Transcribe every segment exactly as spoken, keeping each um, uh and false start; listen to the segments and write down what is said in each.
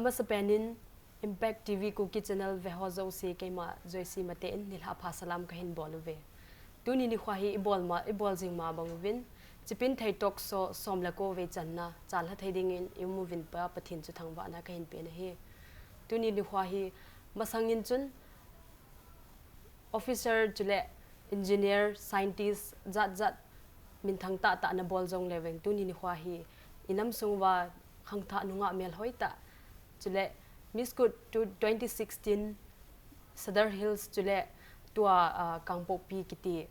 Masapen in Impact T V Kuki Channel veho jouse keima Joyce Mate in nilhah pha salam kahin bol uve. Tuni nikho hi ibol ma, ibol jing ma bang uvin, Chipinthei talk show som le ko vei channa chalha thei dingin i-um uvin pa Pathen chu thangvahna kahin pe ahi. Tuni nikho hi masangin chun officer chule engineer, scientist jat jat minthang tah tah nabol jongle veng, tuni nikho hi inam sung uva khangthah nungah melhoi tah, chule Miss Kut twenty sixteen Sadar Hills chule tua, ah, Kangpokpi kiti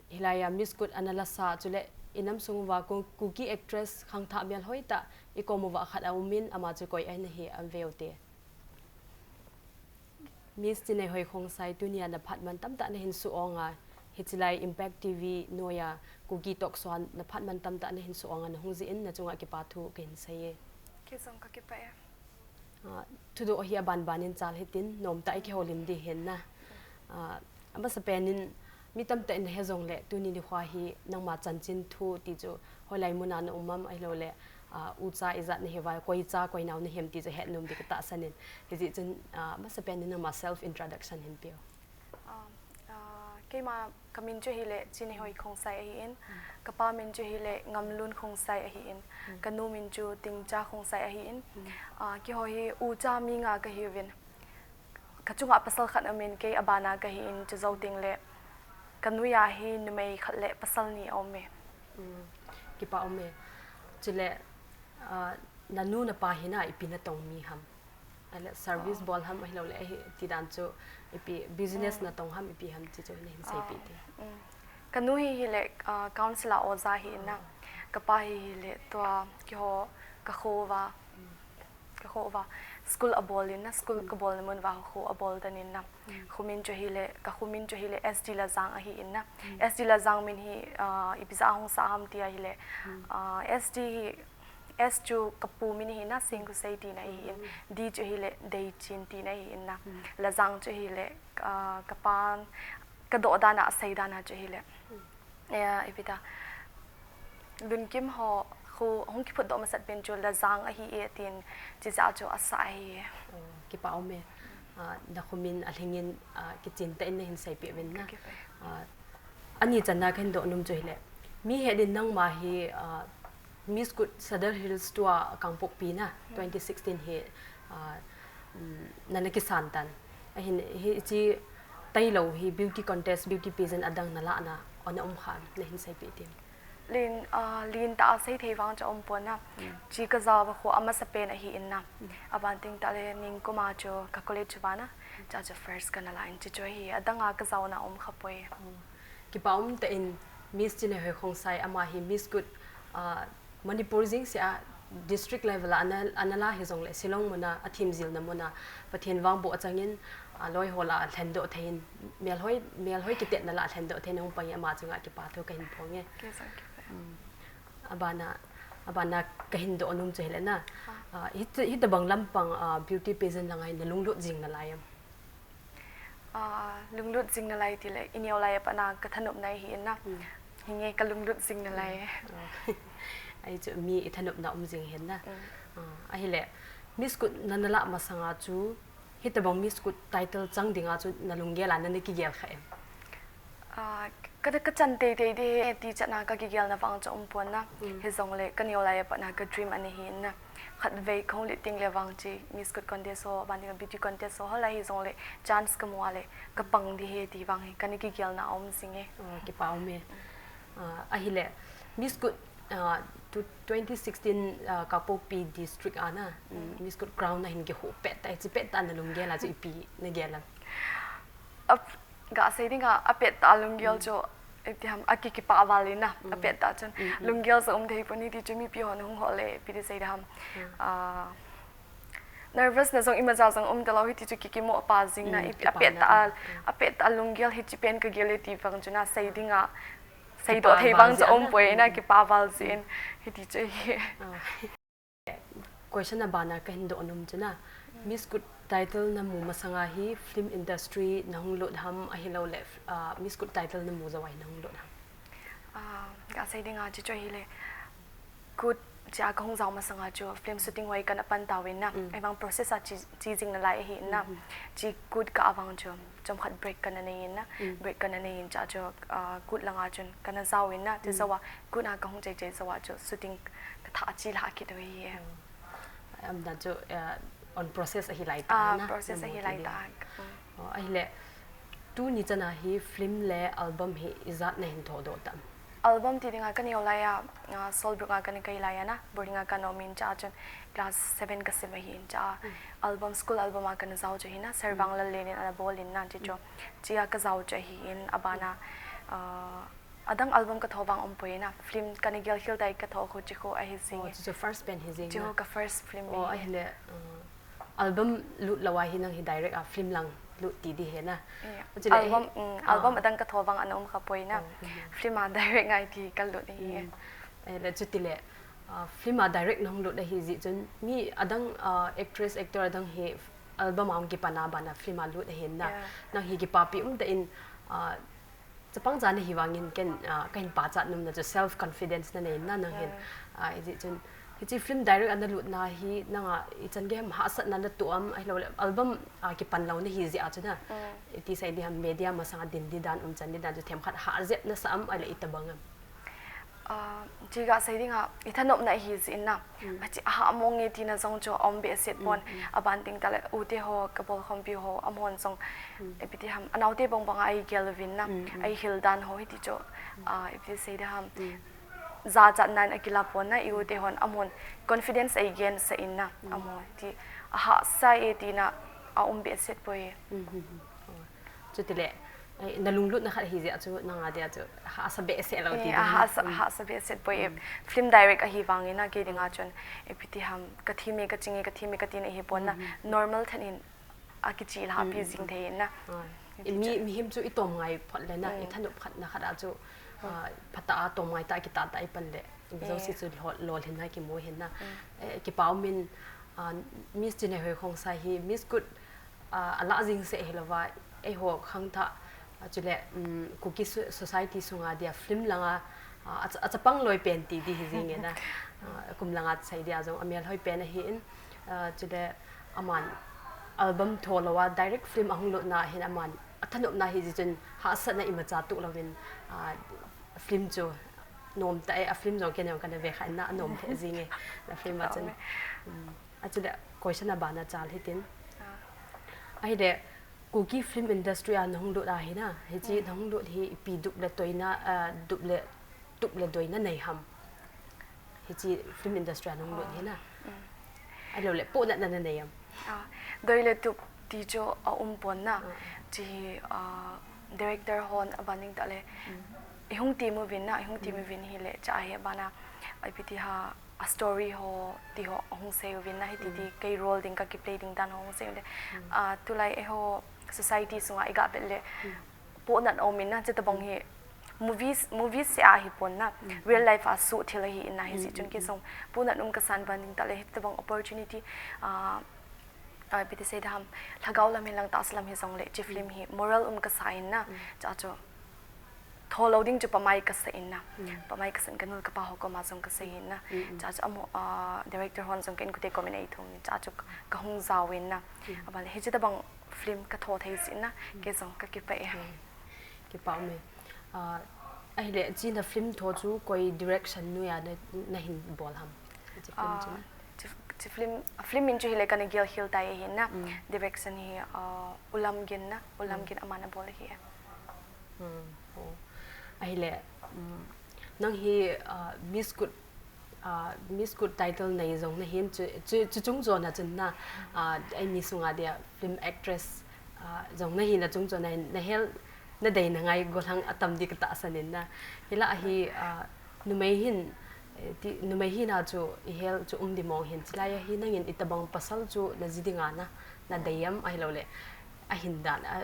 hilaiya Miss Kut ana lasa, chule inam sung uva Ku-, Kuki actress khangthah melhoi tah ikom uva khat aumin, ama chu koi ahi nahim, veu te. Miss Chineihoi Khongsai, tunia naphat man tamtah nahin suh ong a, hichelai Impact T V noiya Kuki talk show a naphat man tamtah nahin suh ong a, nahung jeh in nachunga kipa thu kahin seiye. Kei jong kakipah e. Ah, thudoh hi aban ban in chal hitin, nomtah a ikihoulim ding ahin na. Ah, amasapen in mi tamtah in nahe jongle, tuni nikho hi nangma chanchin thu ti chu hoilai muna na um am, ahilouleh, ah, ucha ijat nahi uva, koi cha koi nao nahim ti chu hetnom ding katahsan in. Hijeh chun, ah, amasapen in nangma self introduction hin peh o. Ah, ah, keima kamin chu hile Chineihoi Khongsai ahin, kapa min chu hile Ngamlun Khongsai ahin, kanu min chu Tingcha Khongsai ahin. Ah, keiho hi ucha mi nga kahiuvin, kachunga pasal khat aumin, kei abana kahin, chujou tengle kanuiya hi numei khat le pasal ni aume. Mm, kipa ume. Chule, ah, nanu napa hina ipi natong mi ham? Ahile service bol ham, ahilouleh ahi tidan chu ipi business natong ham, ipi ham ti chu nahin seipeh te. Mm. Kanu hi hile, ah, council a oja ahin na. Kapa hi hile tua keiho kakho uva. Kakho uva school abol in na, school kabolna mun uva kho abol tan in na. Kho min chu hile, kakho min chu hile S D Lajang ahin na. S D Lajang min hi, ah, ipi jeh a hung sah ham ti ahile, ah, S D hi, S chu kapu min ahin na, Singkusei tina ahin. D chu hile Deichin tina ahin na. Lajang chu hile, ah, kapan kadoh dan a, asei dan a chu hile. Ya, ipi ta. Lunkim ho khu hung kiphutdoh masat pen chu Lajang ahi e tin, chijeh a chu asah ahi e. Oh, kipa ume. Ah, nakho min alhingin, ah, kichentah in nahin seipeh uvin na. Kakipah e. Ah, ani channa kahin doh nom chu hile, mi het in nangma hi, ah, Miss Kut Sadar Hills tua Kangpokpi na, twenty sixteen hi, ah, um, nana kisan tan. Ahin, hiche tailou hi beauty contest, beauty pageant adang nalah na, ana um kha, nahin seipeh tem. Len, ah, lentah a seithei vang chu aumpon na. Hiche kajao va khu amasapen ahin na. Aban teng tah le Ningkum a chu ka college uva na, chua chu first kana lah in, hiche chu hi adang a kajao na um kha poi. Kipa umtah in Miss Chineihoi Khongsai, ama hi Miss Kut, ah, Manipur jeng seh a district level a ana, ana la hijongle Shillong mun a, athemjilna mun a Pathen vangboh achang in, ah, loi ho lah a lhendoh thei in, melhoi, melhoi kitetna lah a lhendoh thei in ahung pang in, ama chunga kipa thu kahin phong e. Kei jong kipa e. Mm. Abana, abana kahin doh nom chu hile na. Ah, hit-, hitobang lampang, ah, beauty pageant langa hi nalunglut jing nalai am? Ah, lunglut jing nalai tile, ineo lai a pat na kathanopna ahin na. Hinge kalunglut jing nalai. Ah. Ahi chu mi ithanopna um jing ahin na. Ah, ahile, Miss Kut nana lah masanga chu, hitobang Miss Kut title chang dinga chu nalunggel a nana kigel kha em? Ah, ka, kachan teitei ding ahi ti chan a kakigelna vang chu aumpon na. Hijongle kaneo lai a pat na ka dream ana hin na. Khatvei kahung lut tengle vang hiche Miss Kut contest ho, aban ding a beauty contest ho, hoilai hijongle chance kamu a le kapang ding ahi ti vang hi kana kigelna aum jing e. Oh, kipa um e. Ah, ahile, Miss Kut, ah, tu-, twenty sixteen, ah, Kangpokpi district a na, mm, Miss Kut crown nahin kihou pet tah, hiche pet tah nalunggel a chu ipi nagel am? Ap-, gasei dinga, apet tah a lunggel chu, iti ham, akikipah val in na, apet tah chun. Lunggel jong um thei pon, hiti chu mipi hon hung hol le, ipi ti sei ding ham. Ah, nervous na jong imacha jong um talou, hiti chu kikimoh pa jing na, ipi, apet tah a, apet tah a lunggel hiche pen kagel e ti vang chu na, sei dinga, seidoh thei vang chu aumpoi na, kipah val jeh in, hiti chu hi. Question abana kahin doh nom chu na, Miss Kut title namu masanga hi film industry nahung lut ham, ahilouleh, ah, Miss Kut title namu jou a hi nahung lut ham? Ah, gasei dinga hiche chu hile, Kut Chia kahung jao masanga chu film shooting hoi kana pan tauvin na. Mm. Ahivang process a chi, chi jing nalai ahi na. Mm-hmm. Chi kut ka avang chu chomkhat break kana nei in na. Mm. Break kana nei in chia chu, ah, kut langa chun kana jao in na. Ti Mm. jao a kut a kahung chai chai jao a chu shooting ka thah chi lha kit u ahi. Mm. Amdan chu, ah, on process ahi lai ta Ah, na. process Namu ahi ti lai ding. ta. Mm. Oh, ahile, tuni chana hi film le album hi ijat nahin thodoh tam? Album ti dinga kaneo laiya, ah, Solbrook a kana kai laiya na, boarding a kana um in chia chun class seven kasim ahi in chia. Mm. Album, school album a kana jao chu hi na, Sir Mm. Vanglal Len in ana bol in na, chi chu. Mm. Chia ka jao chu ahi in, abana, ah, adang album ka tho vang um poi na, film kana gel khel tai ka tho khu chi khu ahi jing Oh, e. chu chu first pen hi jing Chi na. khu ka first film Oh, ahi. ahile, ah, album lut lou a hi nang hi direct a film lang lut ti di he na. Yeah. Chule Album, hi, mm, ah. album adang ka tho vang ana um kha poi na. Oh, mhm. Film a direct ngai ti ka lut ni he. Mm. Eh, le chuti le, ah, film a direct nahung lut ahi jeh chun mi adang, ah, actress, actor adang hi album a hung kipan a bana film a lut ahi na. Yeah. Nang hi kipapi um tah in, ah, Chapang cha nahi vangin ken, ah, kahin pachat nomna chu self confidence nanei na nang hin. Mm. Ah, ijeh chun, hiche film direct ana lutna hi nanga ichan gei ham hahsatna natoh am, ahilou le album, ah, kipan lou nahi jeh a chu na. Mm. Iti sei di ham media masanga din di dan, umchan di dan chu themkhat hahjep nasa am, ahile itobang am? Ah, chi kasei dinga, ithanopna ahi jeh in na. Mm. Achi, aha mong e tina jong chu aum behseh pon. Mm, mm. Aban ding tale, ute ho, kabolkhompi ho, amahon jong, Mm. ipi ti ham, anaote bang banga eigel uvin na, Mm, mm. eihil dan ho hiti chu, ah, ipi ti sei di ham. Mm. Jachatnan akila pon na, i ute hon, amahon confidence eigen sah in na, Mm. amaho ti, ahahsa e tina, aum behseh poi. Mm, mm, mm. Oh. Chuti le, eh, nalunglutna khat ahi jeh a chu, nanga dia chu, hahsa behseh lou ti Eh, ding na. ahahsa, Mm. hahsa behseh poi. Mm. Film direct ahi vangin na, kei dinga chun, ipi ti ham, kathi me, kaching e, kathi me, katina ahi pon na, Mm, mm. normal tah in akichih lha pi Mm, jing mm. thei in na. Ah. Ipi I mi, chu. mihem chu itom ngai phot le na, Mm. ithanop khat na khat a chu, Mm. ah, phatah a tom ngai tah a kitah tah a ipan le, Eh. jouse chu lol, lolhinna kimu ahi na. Mm. Eh, kipa um in, ah, Miss Chinhoihoi Khongsai hi, Miss Kut ah, alah jing seh hilouva, eiho khangthah, ah, chule, um, Kuki so-, society sunga dia film langa, ah, a cha-, achapang loi pen ti di hi jing e na. Ah, kum langa sei dia jong amelhoi pen ahi in, ah, chule aman album tho louva direct film ahung lutna hin aman athanopna hi jeh chun hahsatna imacha tuh louvin, ah, film chu nom tah e, a film jong kei jong kana ve kha in na anom thei jing e, na film a chun. Anom e. Um, Achule, question abana chal hitin. Ah. Ahile, Kuki film industry a nahung lut ahi na, hiche Mm. nahung lut hi ipi dup le toina, ah, dup le, tup le doina nei ham? Hiche film industry a nahung lut Ah. hi na. Mm. Ahilou le, pohnatna nanei am? Ah, doi le tup ti chu aum pon na. Ah. Chi, ah, director hon aban ding tah le. Mm. Ihung ti mu vin na, ihung ti mu Mm. vin hile, cha hi abana, ipi ti ha, a story ho, ti ho, ahung sei uvin na, hiti Mm. ti, kei role ding, ka kiplay ding dan ho, ahung sei uvin le. Mm. Ah, tulai eiho society sunga iga vet le, Mm. pohnat aum in na, chuti bang Mm. hi, movies, movies seh a hi pon na, Mm. real life a suh thil ahi in na, hi Mm, si chun mm, kei mm. jong, pohnat um kasan ban ding tah le, hiti bang opportunity, ah, ah, ipi ti sei di ham, lhagao lam hi lang tahsa lam hi jong le, chi film Mm. hi, moral um kasa in na, Mm. cha chu, tho lou ding chu pamai kasa in na. Mm. Pamai kasa in ka nu le ka pa ho koma jong kasei in na. Mm, mm. Cha chu amaho, ah, director hon jong ka inkote kom in eithum in. Cha chu kahung jao in na. Mm. Abang le hiche tabang film ka tho thei jeh in na. Mm. Kei jong ka kipah e. Mm. Kipah um e. Ah, ahile, hiche na film tho chu koi direction noiya na, nahin bol ham? Hiche film chu Ah, na. Chi, chi film, film min chu hile kana gel khel tai ahi na. Mm. Direction hi, ah, U Lamgin na. U Mm. Lamgin aman abol ahi e. Hmm, oh. Ahile, um, nang hi, ah, Miss Kut, ah, Miss Kut title nei jong nahin chu, chu, chu chung chon a chun na, ah, eimi sunga dia film actress, ah, jong nahin a chung chon a hin nahel, nadei nangai gollhang atam di katahsan in na. Hilai a hi, ah, numei hin, eh, ti, numei hina chu ihel chu um di mong hin, chulai a hi nangin itabang pasal chu naji dinga na, nadei am ahilou le, ahin dan, a,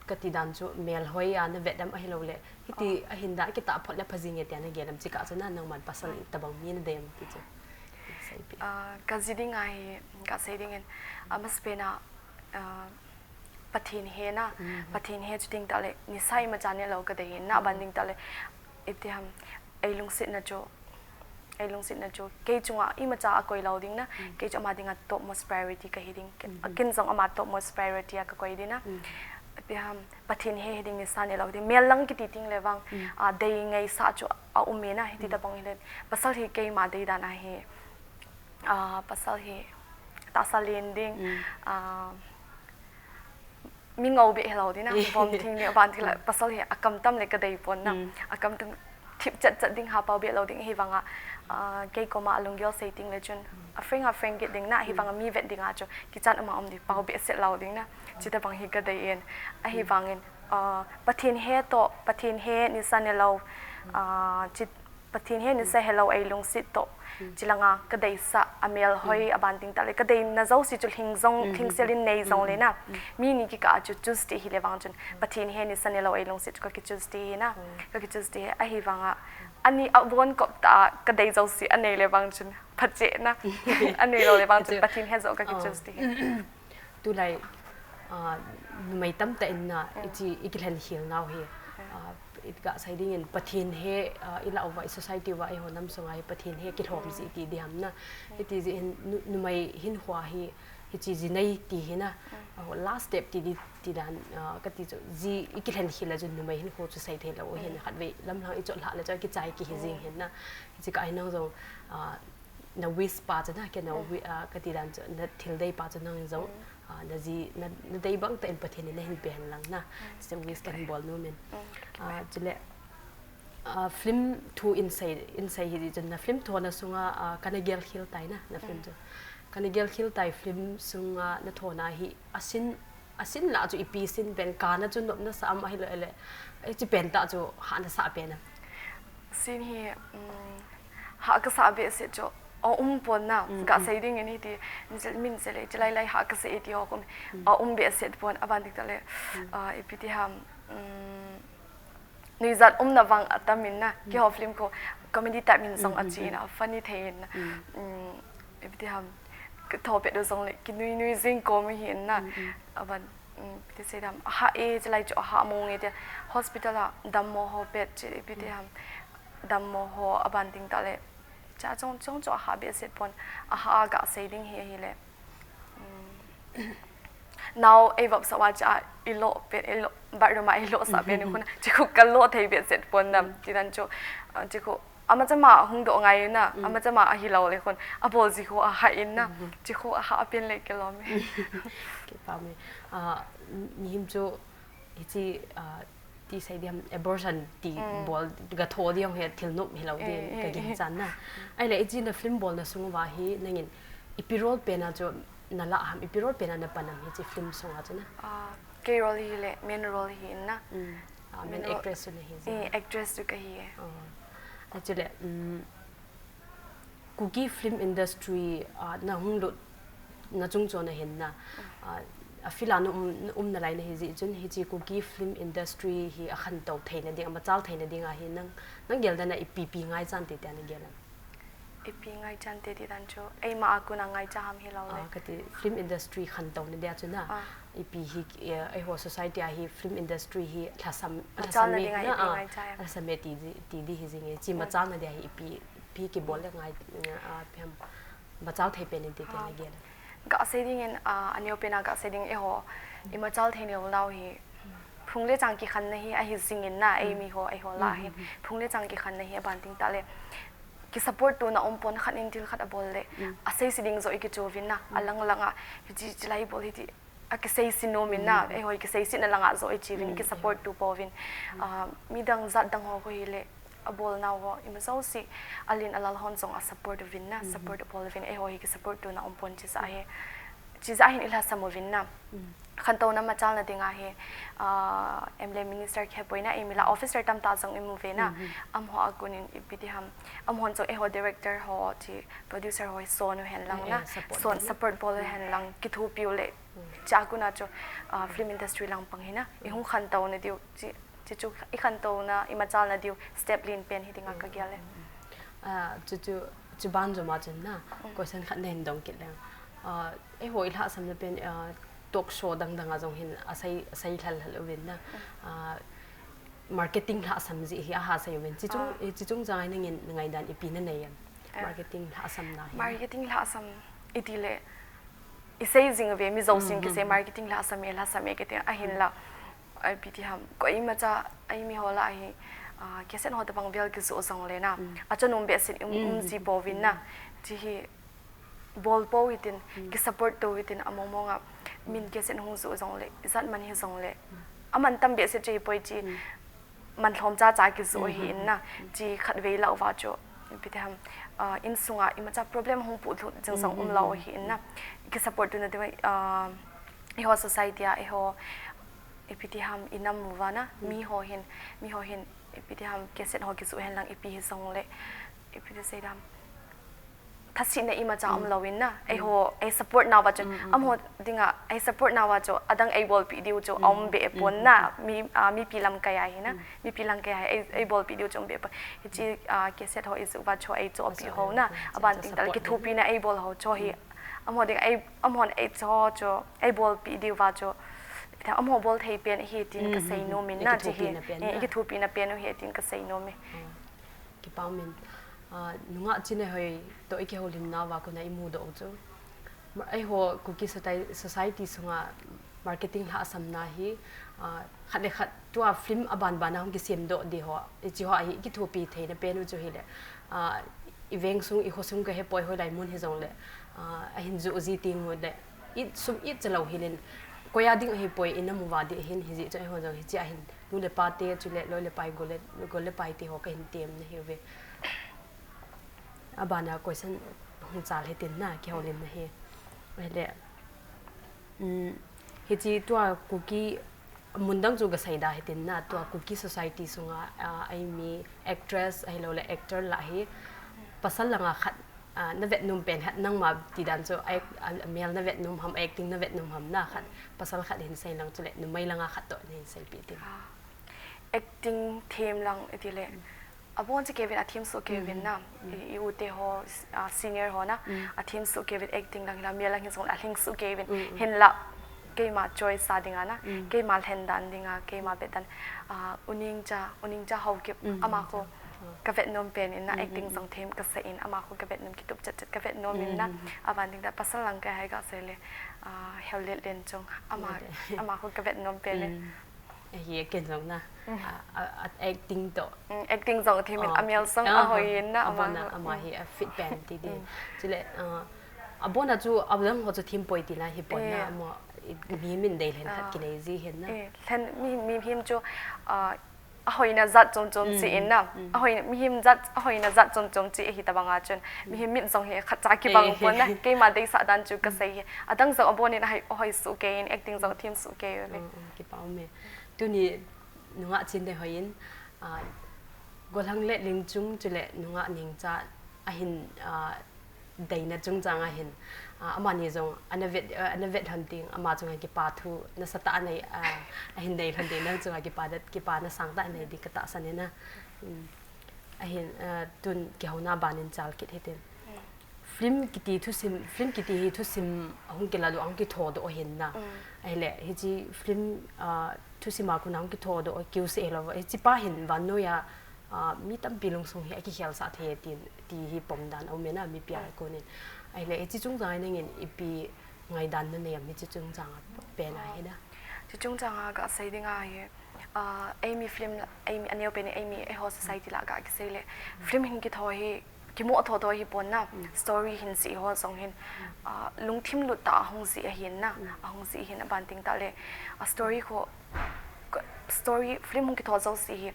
kati dan chu melhoi a navet am ahilou le, hiti Oh. ahin dan kitah phot le pha jing e tia nagel am, chikah chu na nangman pasal Oh. itabang mi nadei am ti chu. Seipi. Ah, kaji dinga hi, kasei dingin, amasapen a, ah, Pathen he na, Mhm. Pathen he chu ding tah le, nisa imacha neilou kadei in na, Mm. aban ding tah le, iti ham, eilungsetna chu, Ei lungsetna chu kei chunga imacha akoi lou ding na, kei chu ama dinga topmost priority kahi ding. Ken jong ama topmost priority a kakoi ding na. Ipi ham, Pathen he hiding nisa nelou ding. Mel lang kiti teng le vang, a, dei ngaisah chu aum e na, hiti tabang hile. Pasal hi keima dei dan ahi. A, pasal hi tahsa len ding, a, mi ngou beh hilou ding na, vom theng ding, aban theng le, pasal hi akam tam le kadei pon na, akam tam thip chat chat ding, hapao beh lou ding, hivanga, a, kei koma alunggel sei teng le chun, a frank a frank kit ding na, hivanga mi vet dinga chu, kichat ama um ding, pao behseh lou ding na, chuti bang hi kadei in, ahivangin, a, Pathen he toh, Pathen he nisa nelou, a, chi Pathen he nisa helou ei lungset toh. Chilanga kadeisah, amel hoi, aban teng tale kadeina jouse chu lhing jong, lhing selin nei jong le na. Mi ni kikah a chu choose ti hile vang chun. Pathen he nisa nelou ei lungset chu kaki choose ti hi na. Kaki choose ti hi ahivanga. Ani a von kop ta kadei jouse anei le vang chun. Phache na. Anei lou le vang chun. Pathen he joh kaki choose ti hi. Tulai, a, numei tamtah in na, ichi, ikilhen khel nau hi, a, iga sei dingin Pathen he, a, ilah uva, i society uva, eiho nam sunga hi Pathen he kilhom ji ti diham na. Hiti ji hin, nu-, numei hin hua hi, hichi ji nei ti hi na, a, last step ti di, ti dan, a, kati chu, ji ikilhen khel le chu numei hin khu chu sei thei lou hin, khatvei lamlang ichot lhah le chu kichai kihi jing hin na. Hichi ka ai nang jong, a, na wish pa chu na, kei na wi-, a, kati dan chu, na thil dei pa chu nang jong, a, na ji, na, na dei bang tah in Pathen in nahin pe hen lang na. Chun wish kahin bol nom in. A, chule, a, film thu in sei, in sei hi chun na film thona sunga, a, kana gel khel tai na, na film chu. Kana gel khel tai film sunga na thona hi asin, asin lah chu ipi sin pen kana chu nopna sa am ahilou le. Hichi pen tah chu hahna sa pen am. Sin hi, um, hah kasah behseh chu, a um pon na, ga sei dingin hiti, min sel, min sel, hichi lai lai hah kasah e ti ho kum, a um behseh pon, aban teng tale, a, ipi ti ham, um, nuijat umna vang atam in na, keiho film khu comedy type in jong achi in a, funny thei in na, um, ipi ti ham, kitho pet u jong le, kinui nui jing kom hi in na, aban, um, ipi ti sei dam, ahah e, chulai chu ahah mong e ti, hospital a dammo ho pet chi, ipi ti ham, dammo ho aban teng tale, cha chong chong chu ahah behseh pon, ahah a ga sei ding hi ahile. Um, nao ei vop sa uva cha ilo pen, ilo, bathroom a ilo sa pen khun, chi khu kalo thei behseh pon dam, ti dan chu, a, chi khu, ama chama hung doh ngai na, ama chama ahilou le khun, abol ji khu ahah in na, chi khu ahah pen le kilom e. Kipa me. A, mihem chu, hichi, a, ti sei diham abortion ti bol ga tho diham he thil nop hilou din ka ginchat na. Ahile hichi na film bolna sung uva hi nangin ipi role pen a chu na lah ham, ipi role pen a na pan am hichi film sunga chu na? A, kei role hi le main role hi in na. A, main actress chu na hi. Eh, actress chu kahi e. A, chule, um, Kuki film industry, ah, na hung lut na chung chon a hin na, ah, a field a na um, na um nalai na hi jeh chun, hichi Kuki film industry hi a khantou theina ding, a machal theina ding a hi nang, nang gel dan a ipi ipi ngaichan te te na gel am? Ipi ngaichan te ti dan chu, eima a kon a ngaicha ham hilou le. Ah, kati film industry khantou na dia chu na, ipi hi, eh, eiho society a hi film industry hi lhasam, lhasam me na, ah, lhasam me ti, ti di hi jing e, chi machal na dia hi ipi Pi kibol le ngai, ah, ipi ham, machal thei pen in ti pen a gel. Ga sei dingin, ah, aneo pen a ga sei ding eiho, i machal thei neo nau hi, phung le chang kikhen na hi, ahi jing in na, eimi ho, eiho lah hi, phung le chang kikhen na hi, aban teng tale, ki support tu na um pon khat in thil khat abol le, asei se ding joh i kichu uvin na, alang lang a, hichi, hichi lai bol hiti, a kisei se nom in na, eiho kisei se na lang a joh i chi uvin, ki support tu pouvin. Ah, midang jat dang ho khu hile, abol nau ho, ima jouse, alen alal hon jong a support uvin na, support abol uvin, eiho hi ki support tu na um pon chi jeh hi. Chi jeh hin i lhasam uvin na. Khantou na machal na ding a hi, ah, M L A minister khe poi na, eimi lah officer tamtah jong i mu uve na. Amaho a kon in ipi ti ham. Amahon jong eiho director ho, chi producer ho hi son u hen lang na. Son support bol u hen lang, kithopi u le. Chua kon a chu, ah, film industry lang pang hi na, i hung khantou na diu, chi, chi chu i khantou na, i machal na diu, step len pen hi ding a ka gel e. Ah, chu chu, chu ban jom a chun na, question khat na hin dong kit leng. Ah, eiho i lhasam na pen, ah, talk show dang dang a jong hin a sei, sei lhal lhal uvin na. Ah, marketing lhasam jeh hi a ha sei uvin. Chi chung, chi chung jang a nangin na ngaidan ipi na nei am? Marketing lhasam na hi. Marketing lhasam iti le, i sei jing ve, mi jousen kisei marketing lhasam e, lhasam e kiti, ahinla, ipi ti ham, koimacha, eimi ho lah a hi, ah, cassette ho tabang vel kijoh jong le na, achanom behseh um, um ji pouvin na, chi hi, bol pou hitin, ki support tou hitin, among mong a, min cassette hung joh jong le, ijat man hi jong le, aman tam behseh chu hi poi chi, man lhom cha cha kijoh hi in na, chi khatvei lah uva chu, ipi ti ham, ah, insunga imacha problem hung puh lhut jing jong um lou hi in na, ki support tu na ti mai, ah, eiho society a, eiho, ipi ti ham, i nam uva na, mi ho hin, mi ho hin, ipi ti ham, cassette ho kijoh hen lang ipi hi jong le, ipi ti sei dam. Thasina imacha um lou in na, eiho, ei support nauva chun, amaho dinga, ei support nauva chu, adang ei bolpi diu chu, um be pon na, mi, ah, mipi lamkai a hi na, mipi lamkai a hi, ei, ei bolpi diu chu um be pon. Hichi, ah, cassette ho i joh uva chu, ei chohpi ho na, aban ting tal kithopina ei bol ho chu hi, amaho ding, ei, amahon ei cho chu, ei bolpi diu va chu, amaho bol thei pen hi tin ka sei nom in na, chi hi, eh, i kithopina pen u hi tin ka sei nom e. Kipa um in, ah, nungah Chinneihoin toh i kihoulimna uva kona i mudoh u chu. Ma-, eiho Kuki soti-, society sunga marketing lhasam na hi, ah, khat le khat tua film aban ban a hung kisemdoh di ho, hichi ho a hi i kithopi theina pen u chu hi le, ah, i veng sung, i kho sung ka he poi hoilai mun hi jong le, ah, ahin joh ji ting u le, i sum i chalou hi len, koi a ding ahi poi, i nam uva di hin hi ji chu eiho jong hichi a hin, nu le pa te, chule loi le pai, gol le, gol le pai te ho ka hin tem na hi uve. Abana question hung chal hitin na, kihoulimna hi. Ahile, um, hichi tua Kuki, mun dang chu ka sei da hitin na, tua Kuki society sunga, ah, eimi actress, ahilou le actor lah hi, pasal langa khat, ah, na vet nom pen khat nangma ti dan chu, a, a, male na vet nom ham, acting na vet nom ham na khat, pasal khat hin sei lang chule, numei langa khat toh na hin seipeh tin. Ah, acting them lang iti le, abon chu kei vin, a them suh kei vin na, i, i u te ho, ah, senior ho na, a them suh kei vin, acting lang hinla, male lang hin jong le a lhing suh kei vin, hinla, keima choice a dinga na, keima lhen dan dinga, keima bet dan, ah, U Ningcha, U Ningcha Haokip, ama khu, ka vet nom pen in na, acting jong them ka sa in, ama khu ka vet nom, kitup chet chet ka vet nom in na, aban ding da pasal lang ka hai ka sei le, ah, Hellet Lenchung, ama, ama khu ka vet nom pen in. Ahi, ken jong na, ah, ah, ah, acting toh. Mm, acting jong them in, a male jong ahoi in na, ama, abona, ama hi a fit pen ti di. Chule, ah, abona chu, abona ho chu them poi ti na hi pon na, ama, i, mihem in dei lhen khat kinei ji hin na. Eh, lhen, mi, mihem chu, ah, ahoina jat chom chom chi in na. Ahoi, mihem jat, ahoina jat chom chom chi ahi tabang a chun. Mihem mit jong hi khat cha kibang pon na. Keima deisah dan chu ka sei hi. Adang jong abon in ahoi, ahoi suh kei in, acting jong them suh kei u ve. Mm, mm, kipa um e. Tuni nungah Chinneihoin, ah, Golhang Letlinchung chule nungah Ningcha ahin, ah, deina chungchang a hin, ah, amani jong ana vet, ah, ana vet lhon ding, ama chunga kipa thu nasatah a nei, ah, ahin nei lhon ding, nang chunga kipa dat, kipa nasangtah a nei ding ka tahsan in a. Um, ahin, ah, tun kihouna ban in chal kit hitin. Film kiti thusim, film kiti hi thusim ahung kiladoh, ahung kithodoh ahin na. Ahile, hichi film, ah, thusim a kon ahung kithodoh, kiu se lo, hichi pa hin vannoiya, ah, mi tampi lungsung hi akikhelsah thei e tin, ti hi pom dan aum e na, mipi a kon in. Ahile, hichi chungchang a nangin ipi ngaidan nanei am hichi chungchang a pen a hi na. Hichi chungchang a ka sei ding a hi, ah, eimi film, eimi aneo pen eimi eiho society lah a ka kisei le. Film hin kitho hi, kimoh thotho hi pon na, story hin jih ho jong hin, ah, lungthim lut tah a hung jih ahin na, ahung jih hin aban ting tah le, a story khu, story film hung kitho jouse hi,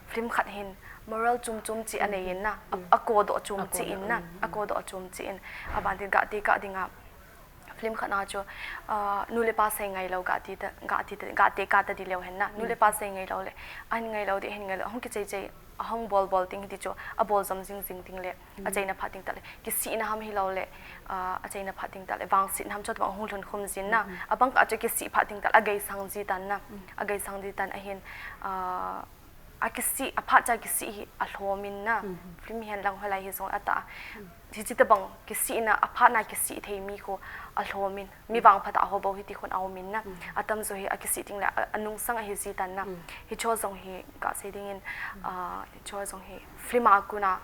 film khat hin moral chom chom chi anei in na, a, akodoh chom chi in na, akodoh chom chi in, aban ting gah tekah ding a, film khat na chu, ah, nu le pa sei ngailou gah ti ta, gah ti ta, gah tekah ta di leu hen na. Nu le pa sei ngailou le, ahin ngailou di, ahin ngailou, ahung kichei chei, ahung bol bol ting hiti chu, abol jom jing jing ting le, acheina phat ting tah le, kisihna ham hilou le, ah, acheina phat ting tah le, vangsetna ham chu tobang hung lhun khum jin na. Abang kah chu kisih phat ting tah le, ageisang ji tan na. Ageisang ji tan ahin, ah, akisih, aphat cha kisih hi alhom in na. Film hi hen lang hoilai hi jong atah a. Hichi tabang kisihna, aphat na kisih thei mi khu alhom in. Mi vangphat a ho bou hiti khun aum in na. Atam jo hi akisih ting le a, anungsang ahi ji tan na. Hicho jong hi ka sei ding in, ah, hicho jong hi film a kon a,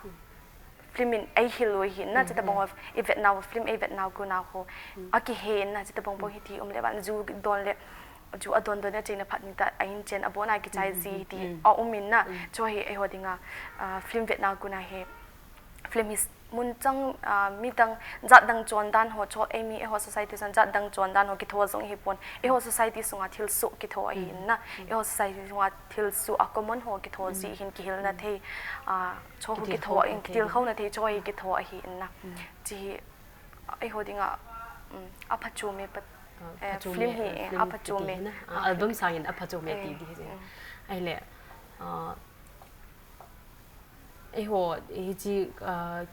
film in eihil u ahi na, chuti bang a i vetnau, film i vetnau kona ho, akihe na, chuti bang bang hiti um le ban, ju don le, ju adon don le, achaina phat ni ta, a in chen abon a kichai ji ti, a um in na, chu hi eiho dinga, ah, film vetnau kona hi, film hi mun chang, ah, midang, jat dang chondan ho, chu eimi eiho society chang jat dang chondan ho kitho jong hi pon, eiho society sunga thilsoh kitho ahi in na, eiho society sunga thilsoh a common ho kitho ji hin kihilna thei, ah, chu ho kitho in, kitilkhouna thei chu hi kitho ahi in na. Chu hi, eiho dinga, um, aphachom e pat, eh, film hi, eh, aphachom e. Ah, album sangin aphachom e ti di hi. Ahile, ah, eiho, hichi, ah,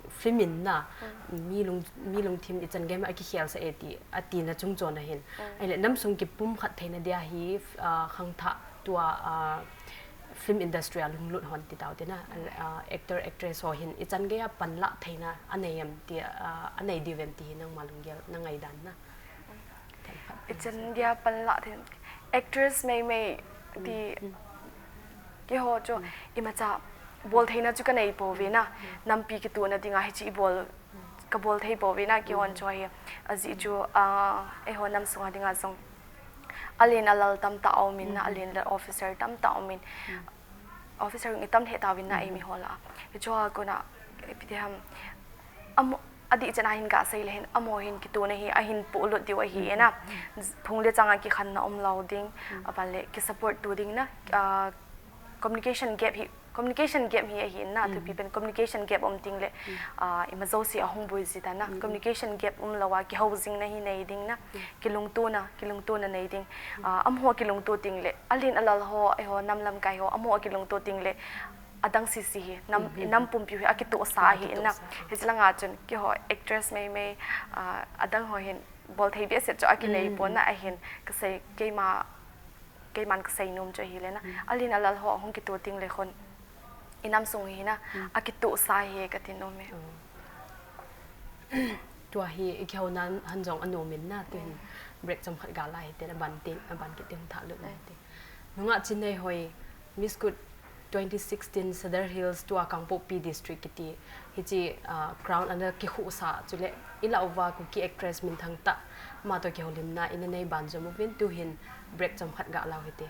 film in na, mi lung, mi lungthim ichan gei a kikhel sah e ti, atina chung chon ahin. Ahile, nam sung kipumkhat theina dia hi, ah, khangthah tua, ah, film industry a lunglut hon ti tau te na, ah, actor, actress ho hin, ichan gei a panlah theina, anei em ti, ah, anei diu em ti hi nangma lunggel, na ngaidan na. Ichan gei a panlah theina, actress meimei ti, keiho chu, imacha, bol theina chu kanei pouve na, nampi kitohna dinga hichi ibol, kabol thei pouve na, keihon chu hi, ajeh chu, ah, eiho nam sunga dinga jong, alen alal tamtah a um in na, alen le officer tamtah a um in. Officer i tam lheh tauvin na eimi ho lah a. Hichu a kona, ipi ti ham, amo, adih chan a hin gasei le hin, amaho hin kitohna hi, ahin polut diu ahi e na. Phung le chang a kikhenna umlou ding, aban le kisupport tu ding na, ah, communication gap hi, communication gap hi ahi in na, thupi pen communication gap um teng le, ah, ima jouse ahung boi ji ta na. Communication gap umlou a, kihou jing na hi nei ding na, kilungtona, kilungtona nei ding. Ah, amaho kilungto teng le, alen alal ho, eiho nam lamkai ho, amaho kilungto teng le, adang sese hi, nam, nam pumpi hi akitohsa ahi in na. Hichi langa chun, keiho actress meimei, ah, adang ho hin, bol thei behseh chu akinei pon na ahin, kasei, keima, keiman kasei nom chu ahile na. Alen alal ho, hung kitoh teng le khun, i nam sung hi na, akitohsa hi kati nom e. Tua hi i kihounan han jong anom in na, tuhin break chomkhat ga lai hite, aban tin, aban kit ding thah lut lai hite. Nungah Chinneihoi, Miss Good twenty sixteen Sadar Hills tua Kangpokpi District kiti, hichi, ah, crown ana kikhuhsa, chule i lah uva Kuki actress minthang tah, ama toh kihoulimna ina nei banjom uvin, tuhin break chomkhat ga lau hite.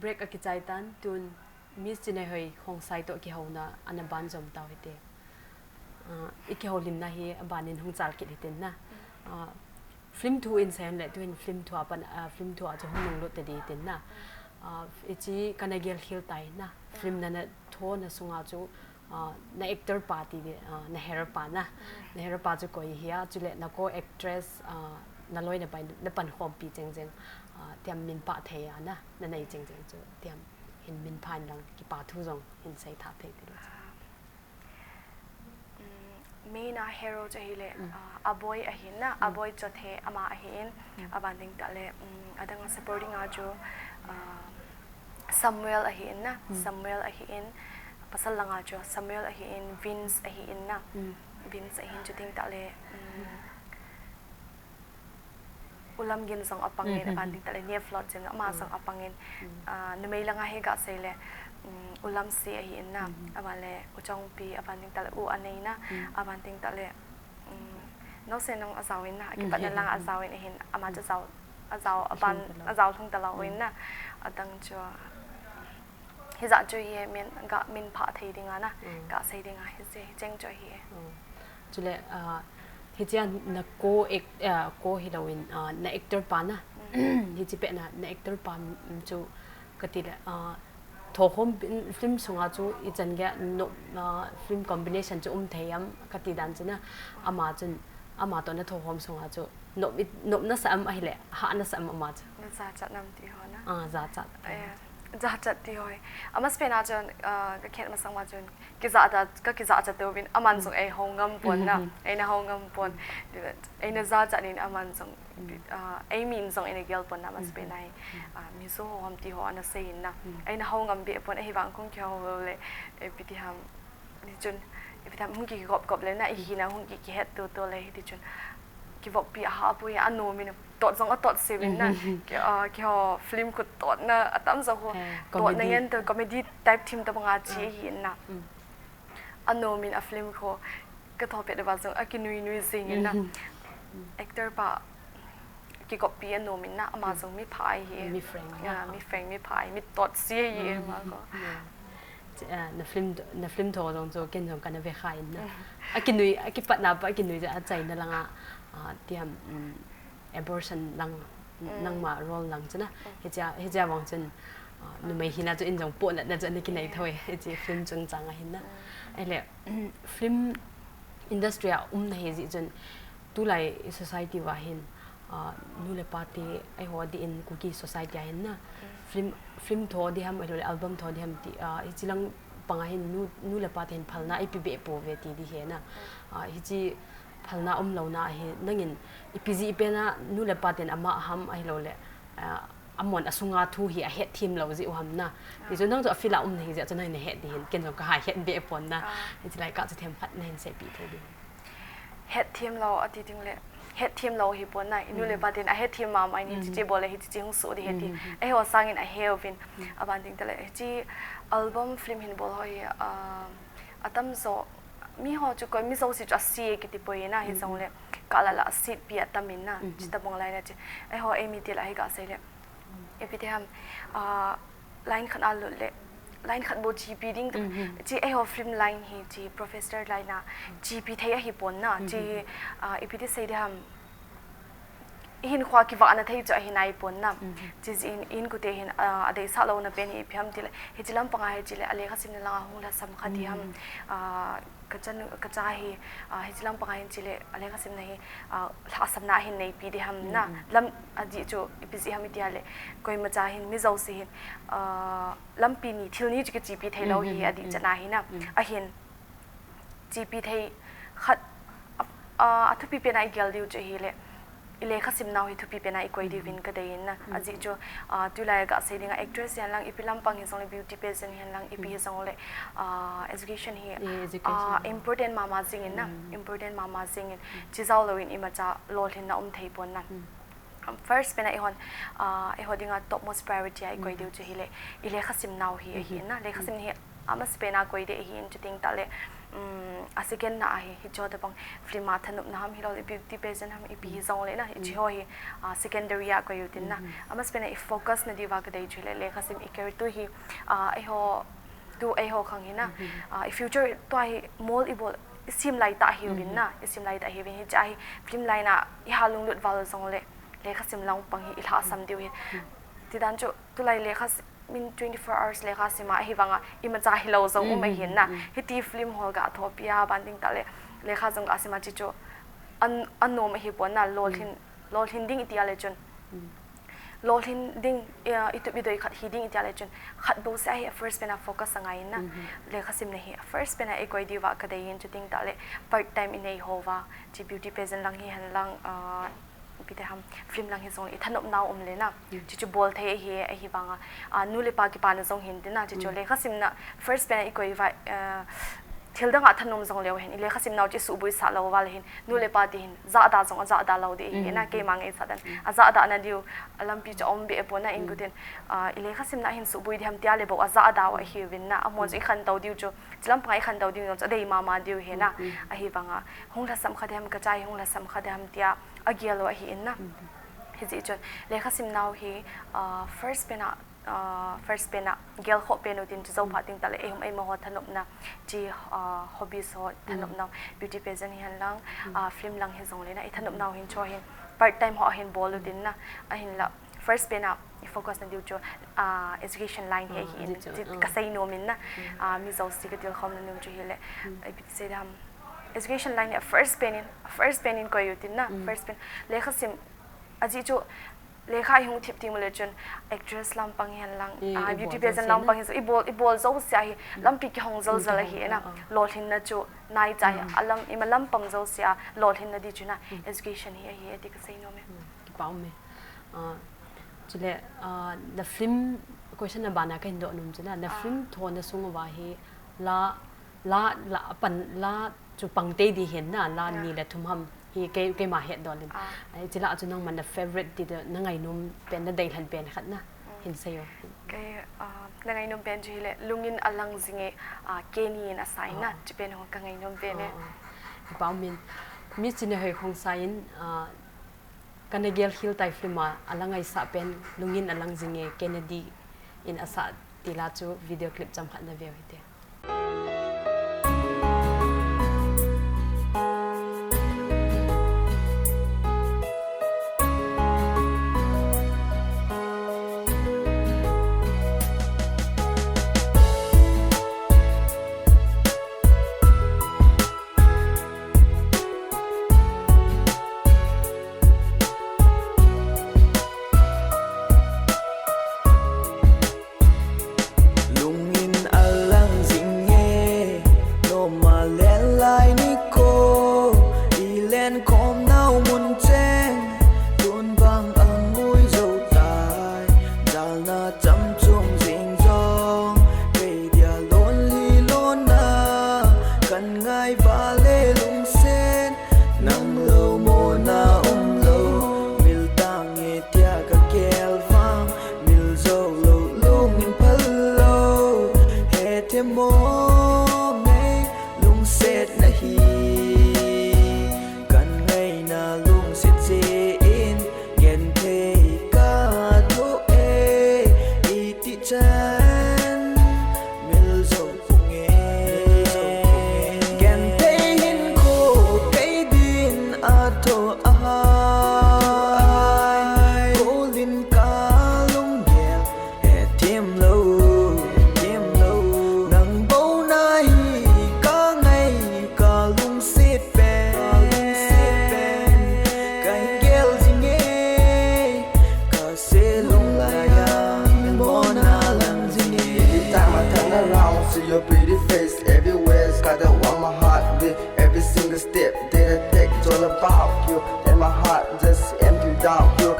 Break akichai tan, tun Miss Chinhoihoi Khongsai toh kihouna ana banjom tau hite. Ah, i kihoulimna hi abanin hung chal kit hitin na. Ah, film thu in seihon le, tuhin film thu a pan, ah, film thu a chu hung nunglut tadi hitin na. Ah, hiche kana gel khel tai na. Film nana thona sunga chu, ah, na actor pa ti, ah, na hero pa na. Na hero pa chu koi hia, chule na co-actress, ah, na loi na pai, na pankhompi cheng cheng, ah, tiam min pha thei a na, na nei cheng cheng chu, tiam hin min pha in lang kipa thu jong hin sei tha thei ti lo. Mm, main a hero chu ahile, ah, Aboi ahin na, Aboi Chothe ama ahin, aban ding tah le, mm, adang a supporting a chu, ah, Samuel ahin na, Samuel ahin, pasal langa chu Samuel ahin, Vince ahin na, Vince ahin chu ding tah le, mm, U Lamgin jong apangin, aban ding tah le Neflot jong ama jong apangin, ah, numei langa hi gasei le, mm, U Lamsi ahin na, aban le U Chongpi, aban ding tah le U Anei na, aban ding tah le, mm, Nosenong ajao in na, akipatna lang ajao in ahin, ama chu ajao, ajao, aban, ajao lhung talou in na, adang chu, hijat chu hi min, ga min pha thei ding a na, gasei ding a, hiche, hicheng chu hi. Chule, ah, hichea na co-act, ah, co hilou in, ah, na actor pa na. Hiche pet na, na actor pa, mm, chu kati le, ah, thokhom film sunga chu ichan gei nop, ah, film combination chu um thei am kati dan chu na. Ama chun, ama toh na thokhom sunga chu nop, nop nasa am ahile, hah nasa am ama chu. Na jachat nam ti ho na. Ah, jachat. Jachat ti ho. Amasapen a chun, ah, ka khen masang ma chun, kijachat, ka kijachat uvin, aman jong eihou ngam pon na, eina hou ngam pon. Eina jachat in aman jong, ah, eimin jong eina gel pon na, amasapen a hi, ah, Mizo ho ham ti ho ana sei in na. Eina hou ngam be pon, ahivang kong kihou le, ipi ti ham, Hichun, ipi ti ham, hung kikop kop le na, ihina hung kikihet to to le, hiti chun. Kivoppi aha poi, anom in, tot jong atot sivin na. Ki, ah, kiho film khu totna, atam jo ho. Totna ngen to, comedy type thim tabang a chi ahin na. Anom in a film khu, ka tho pet uva jong, akinui nui jing in na. Actor pa, kikoppi anom in na, ama jong mi pha ahi. Mi frank. Ah, mi frank, mi pha ahi, mi tot si ahi, ama ko. Chi, ah, na film, na film tho jong chu ken jong kana ve kha in na. Akinui, akipatna pa akinui ja achaina langa, ah, ti ham, mm, abortion lang, nangma role lang chu na. Hichea, hichea vang chun, ah, numei hina chu in jong pohnatna chu ana kinei thou e. Hiche film chungchang ahin na. Ahile, film industry a umna hi jeh chun tulai society uva hin, ah, nu le pa te eiho ding in Kuki society a hin na, film, film tho ding ham, ahilou le album tho ding ham ti, ah, hiche lang panga hin nu, nu le pa te hin phalna eipe be pouve ti ding ahi na. Ah, hiche phalna umlouna hi nangin ipi jeh pen a nu le pa ten ama ham ahilou le, ah, amon asunga thu hi ahet them lou jeh u ham na. Hichu nang chu a field a um nahi jeh chun nangin nahet ding hin, ken jong ka haihet be pon na. Hiche lai kah chu themkhat nahin seipeh thei ding. Het them lou ati ding le, het them lou hi pon na, i nu le pa ten ahet them mama in hiche che bol le hiche che hung soh ding ahi ti. Eiho sangin ahe uvin, aban ding tah le, hiche album film hin bol ho hi, ah, atam jo, mi ho chu koi mi jouse chu ase kiti poi na, hijong le, ka la la asetpi atam in na, chi tabang lai na chi. Eiho eimi te lah hi gasei le. Ipi ti ham, ah, line khat a lut le, line khat bou GP ding tu. Chi eiho film line hi chi professor line a GP thei ahi pon na, chi, ah, ipi ti sei ding ham, ihin khua kivahna thei chu ahi nai pon na. Chi jeh in, in kute hin, ah, adeisah louna pen hi ipi ham ti le, hiche lampang a hi chi le, alekha simna langa hung lhasam kha ti ham, ah, Ka chanu, ka cha hi, ah, hiche lampang a hin chi le, alekha simna hi, ah, lhahsamna ahin neipi ding ham na. Lam, ajeh chu, ipi jeh ham iti a le, koima cha hin, mi jouse hin, ah, lampi ni, thil ni chu kichepi thei lou hi, adih chan a hi na. Ahin, chepi thei khat, ah, athupi pen a igel diu chu ahile, i lekha simnau hi thupi pen a ikoi diuvin ka dei in na. Ajeh chu, ah, tulai a gasei ding a actress hihen lang, ipi lampang hijongle, beauty pageant hihen lang, ipi hijongle, ah, education hi, ah, important mama jing in na, important mama jing in, chi jao louvin imacha lolhinna um thei pon na. First pen a eihon, ah, eiho dinga topmost priority a ikoi diu chu ahile, i lekha simnau hi ahi in na, lekha sim hi amasapen a koi ding ahi in, chuteng tah le, um, a second na ahi, hiche ho tabang film a thanopna ham hilou le, beauty pageant ham ipi hijongle na, hiche ho hi, ah, secondary a koi u tin na. Amasapen a i focus na diuva kadei chu hile, lekhasim i career tu hi, ah, eiho, tu eiho khang hi na, ah, i future tua hi mol i bol, i sim lai ta hiuvin na, i sim lai ta hiuvin, hiche a hi film line a i ha lunglut val jongle, lekhasim lang pang hi i lhahsam diu hi. Tidan chu, tulai lekha s-, min twenty-four hours lekha sim a, ahivanga imacha hilou jong um ahin na. Hiti film hol ga thopi a, ban ding tah le, lekha jong ga sim a, hiche chu an, anom ahipon na, lolhin, lolhin ding iti a le chun. Lolhin ding, eh, i tup i doi khat hi ding iti a le chun. Khat bou seh a hi first pen a focus angai in na. Lekhasim na hi first pen a i koi diuva kadei in, chuteng tah le part time i nei houva, hiche beauty pageant lang hihen lang, ah, ipi ti ham, film lang hijongle i thanopna um le na. Hiche chu bol thei ahi, ahivanga, ah, nu le pa kipana jong hin tin na, hiche chu lekhasim na first pen a i koi uva, ah, thil dang a thanom jongleu hen, i lekhasim nau chu i suhboi sah lou uva le hin, nu le pa ti hin, jahda jong ajahda lou ding ahi na, keima ngaisah dan. Ajahda na diu, a lampi chu aum be pon na, in kutin, ah, i lekhasim na hin suhboi ding ham tia le bou ajahda u ahiuvin na, amahon chu i khantou diu chu, hiche lampang a i khantou diu jong chu adei mama diu ahi na, ahivanga, hung lhasam kha ding ham, ka cha hi hung lhasam kha ding ham tia, agel u ahi in na. Hijeh chun, lekhasim nau hi, ah, first pen a, ah, first pen a, gelkhoh pen u tin chu jou phat ding tah le, eihom eimaho thanopna, hiche, ah, hobbies ho thanopna, beauty pageant hihen lang, ah, film lang hijongle na, i thanopna u hin chu hin, part time ho a hin bol u tin na, ahinla, first pen a, i focus na diu chu, ah, education line hi ahi in, hiche ka seinom in na, ah, mi jouse ka tilkhomna nom chu hile, ipi ti sei dam, education line hi first pen in, first pen in koi u tin na, first pen, lekhasim, ajeh chu, lekha i hung thip teng u le chun, actress lampang hihen lang, ah, beauty pageant lampang hihen, i bol, i bol jouse a hi, lampi kihong jol jol ahi na, lolhinna chu, nai cha hi, alam, ima lampang jouse a, lolhinna di chu na, education hi ahi, ati ka seinom e. Kipa um e. Ah, chule, ah, na film, question a bana kahin doh nom chu na, na film thona sung uva hi, la, la, la, pan, la, chu pang tei di hin na, la ni le thum ham hi kei, keima hetdol in. Hiche lah a chu nangma na favorite ti na ngainom pen, na deilhen pen khat na, hin seiyo. Kei, ah, na ngainom pen chu hile, Lungin Alang Jinge, ah, Kenny in asah in na, hiche pen ho ka ngainom pen e. Kipa um in, Miss Chinehoi Khongsai in, ah, Kana Gel Khel Tai film a, ala ngaisah pen, Lungin Alang Jinge, Kennedy in asah ti la chu video clip chomkhat na veu hite. Lungin alang jinge, noma lelai nikho, ilen khom nau mun cheng, tun bang angui jou tai, jalna chomchom jing jong, kei dia lonely lona, kan ngai vale lungset, nang lou mona um lou, mil tange tia ka gel vang, mil jou lou lungin phal lou, hethem mo ngei lungset na hi, kan ngaina lungset jeh in, genthei ka thoh e, iti chan, mil jou Genthei hinkho kei din athoh ahai, golin ka lunggel hethem lou, hethem lou. Nang bou nahi ka ngai ka lungset pen, ka gel jing e. Ka se lunglai a, mona lang jing e. Every time I turn around, see your pretty face everywhere. Scattered on my heart with every single step that I take. It's all about you, and my heart just empty without you.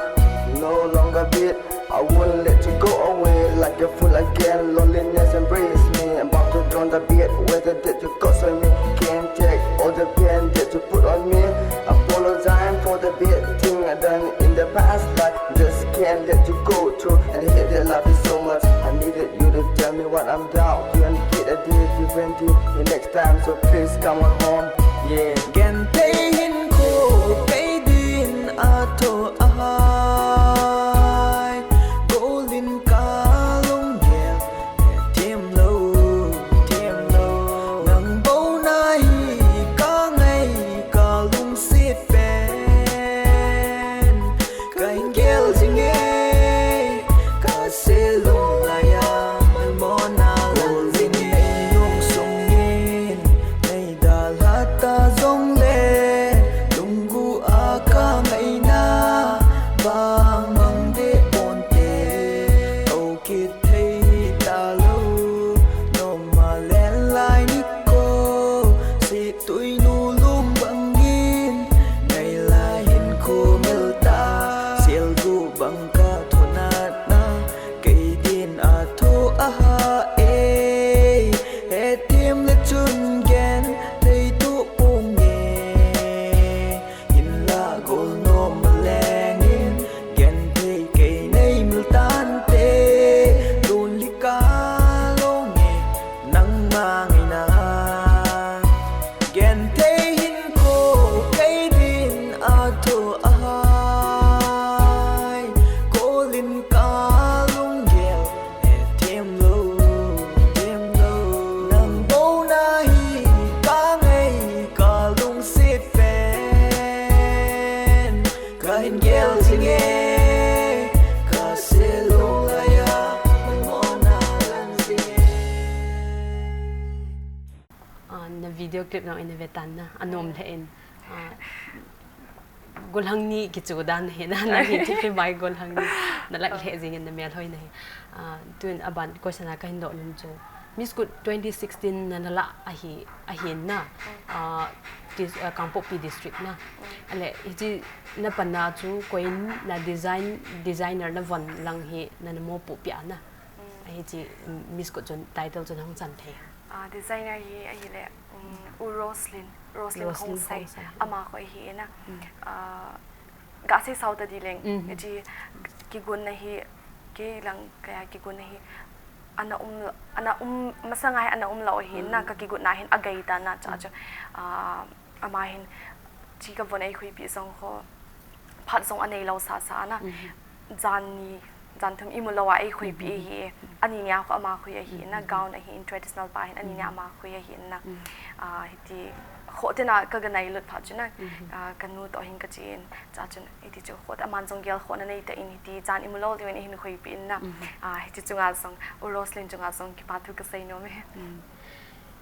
No longer beat, I won't let you go away like a fool again. Loneliness embrace me, I'm about to drown the beat. Whether that you got on me, can't take all the pain that you put on me. Apologize for the bad thing I done in the past, but just can't let you go through. And I hate that love is so much. I needed you to tell me what I'm down. You and the kid I did, you went to the next Time, so please come on home. Yeah. Genthei hinkho kei din a tho a hai. Golin ka lunggel, thiam lo, thiam lo. Nang bou na hi ka ngai, ka lungset pen. Ka hin gel jing e, ka se lunglai a, malmo na lal jing e. Nung sung in, nei dalha ta jong le, lunggu a ka ngaina, bang mang de ponte, o kit thei ta lo, nom ma len lai ni ko, si tui nu lum bang in, nei lai hin khu mil ta, sil gu bang ka tho na na, kei din a tho a ha e, he tim le chun genthei tu um e. Hinla gol nom leng in, genthei kei nei mil tante, lun li ka long e, nang ma ngaina. Genthei hinkho kei din a tho a hai, golin ka lunggel, e thiam lo, thiam lo. Nang bou na hi ka ngai, ka lungset pen. Ka hin gel jing e, ka se lunglai a, malmo na lal jing e. Ah, na video clip nang in ve tan na, anom lheh in. Ah, golhang ni kichu dan hi na, na hi thiphi mai golhang ni. Na lak lheh jing in na mel hoi na hi. Ah, tun aban question a ka hin doh nom chu. Miss Kut twenty sixteen na na la ahi, ahi na. Ah, dis-, ah, Kangpokpi district na. Ale, hichi na pan na chu koi in na design, designer na von lang hi na na mopohpi a na. Hichi Miss Kut chun title chun hung chan thei. Ah, designer hi ahile, um, U Roslyn, Roslyn Roslyn Khongsai, Khongsai. Ama koi hi na. Mm. Ah, ga sei sao ta di leng, Mm. hichi kigon na hi, kei lang kaya kigon na hi, ana um, ana um, masanga hi ana um lo hi na, Mm. ka kigon na hin a gai ta na cha Mm. cha. Ah, ama hin, chi ka von ei khuipi jong kho, phat jong a nei lo sa sa na. Mm. Jan ni, jan thum i mu lo a ei khuipi Mm. hi. Ani nia kho ama khui ahi na, Mm. gown ahi in traditional pa hin, ani nia Mm. ama khui ahi na. Mm. Ah, hiti, kho te na ka ga nai lut phat chu na. Mm. Ah, ka nu to hin ka chi in, cha chun, hiti chu kho te aman jong gel kho na nei ta in hiti, jan i mu lo le in hin khuipi in na. Mm. Ah, hiti chunga jong, U Roslyn chunga jong kipa thu ka sei nom e. Mm.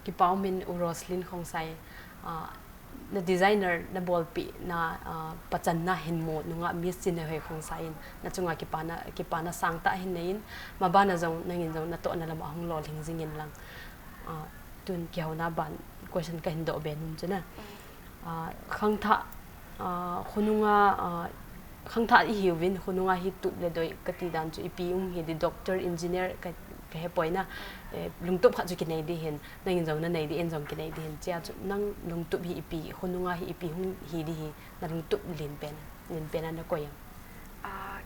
Kipa um in U Roslyn Khongsai, ah, na designer na bolpi na, ah, pachan na hin mu nunga Miss Chinhoihoi Khongsai in na chunga kipa na, kipa na sang tah hin nei in, ma ban a jong nangin jong na tohna lam a hung lolhing jing in lang. Ah, tun kihouna ban question ka hin doh be nom chu na. Ah, khangthah, ah, khonunga, ah, khangthah i hiuvin, khonunga hi tup le doi ka ti dan chu ipi um hi di, doctor, engineer ka, ka he poi na, eh, lungtup khat chu kinei di hin, nangin jong na nei di, in jong kinei di hin, chia chu nang lungtup hi ipi, khonunga hi ipi hung hi di hi, na lungtup len pen, len pen a na koi am? Ah,